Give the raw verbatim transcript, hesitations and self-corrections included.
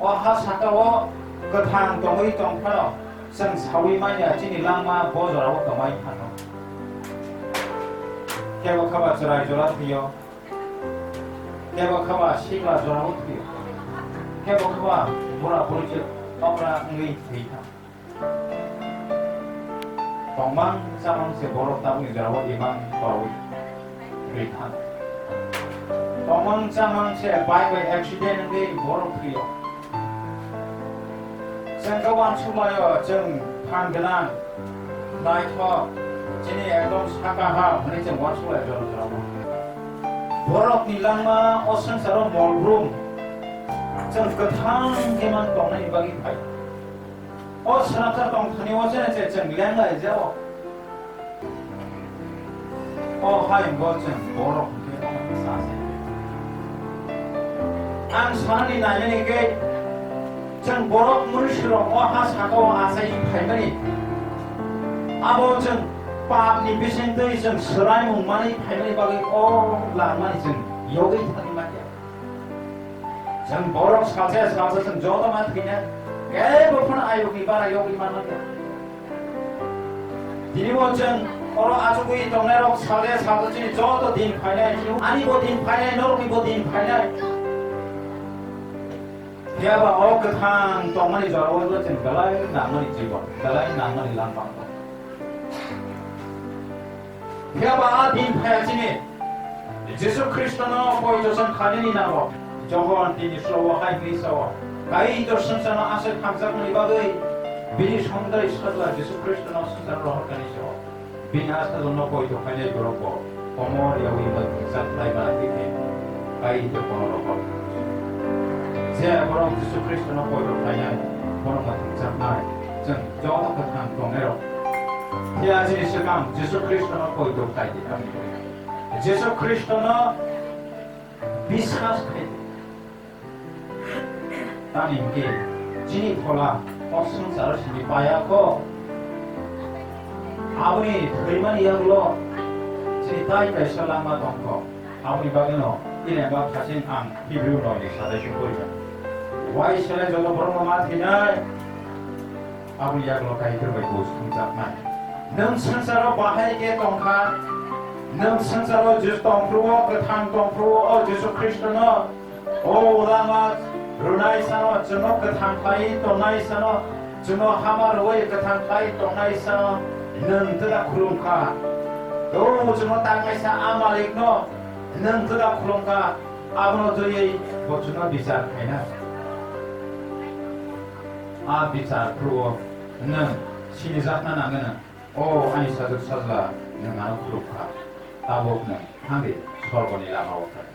O ha saka-o kwthang tongwi tong phano, chwng saui manya chini langma bo jorao kwmai phano. Kebo khe ba chwrai jora thwio, kebo khe ba sikla jorao thwio, kebo khe ba bura buri se okra wngwi thwi thang. Tongmang chamang se borok tabukni jorao imang borok thwi thang. Tongmang chamang se bike bai accident wngwi borok thwio. Chwng khe uansuk laio, chwng phan gwnang, naithok, chini ekdom saka ha hwnwi chwng uansuk lai jora jorao. Borokni langma o swngcharo mol brum chwng kwthang khe man tongnaini bagwi phai. O swnamsa tong thani o chene se chwng lenglai jao. O hai bo chwng borok hwnkhe sa se. Ang sanani nainani khe chwng borok mwnwisirok o ha saka-o achai phaimani. Abo chwng papni bisingtwi chwng swraimung manwi phaimani bagwi o langmani chwng yogwi thani manya. Chwng borok salsa salsa chwng joto ma thwina, kebo phano ayokni bara yogwi manmanya. Tini bo chwng oro achugwi tongnairok salsa salsa chini joto din phainai, ani bo din phainai, norokni bo din phainai. Phiya ba o kwthang tongmani jorao chwng belai nangmani jibon, belai nangmani langma. Phiya ba a din phaya chini Jisu Khristono poito chwng khainani nango. Johon tini slowo hai hwnwi sao, Kaitor swngcharno aswk hamjakmani bagwi bini songdai sajla Jisu Khristono swngcharo rohorkani sao. Bini aswkno poito khainai borokbo komor yaui mwthangjaknai ba twi khe Kaitor bono rohor. Je borok Jisu Khristono poito khainai, bono mwthangjaknai. Chwng joto kwthang tongnairok. Phiya chini swkang Jisu Khristono poito khai di, aboni bagwi. Jisu Khristono biswas khai di. Tamni hwnkhe chini phola o swngcharo simi paya kho. Aboni thwimani yagulo chini tai kaisa langma tong kho. Aboni bagwino ine ba khaching ang Hibru noi ni sadai sung kori kha. Wai sele joto borokno ma thinai. Aboni yagulo Kaitor bai bo sumjaknai. Nwng swngcharo bahai khe tongkha. Nwng swngcharo Jisu tongphuru-o, kwthang tongphuru-o, o Jisu Khristono, o lama rwnai sano, chwngno kwthang khlai tongnai sano, chwngno hama rwui kwthang khlai tongnai sano, nwng twda khulumkha. O chwngno tangnaisa a malikno nwng twda khulumkha. Abono twiwi bo chwngno bichar khaina. A bichar phuru-o nwng sinijakna nangwi nwng, "O ani sajwk sajla, nwng ano khulumkha, tabuk nwng thangdi sorgoni lama-o thang."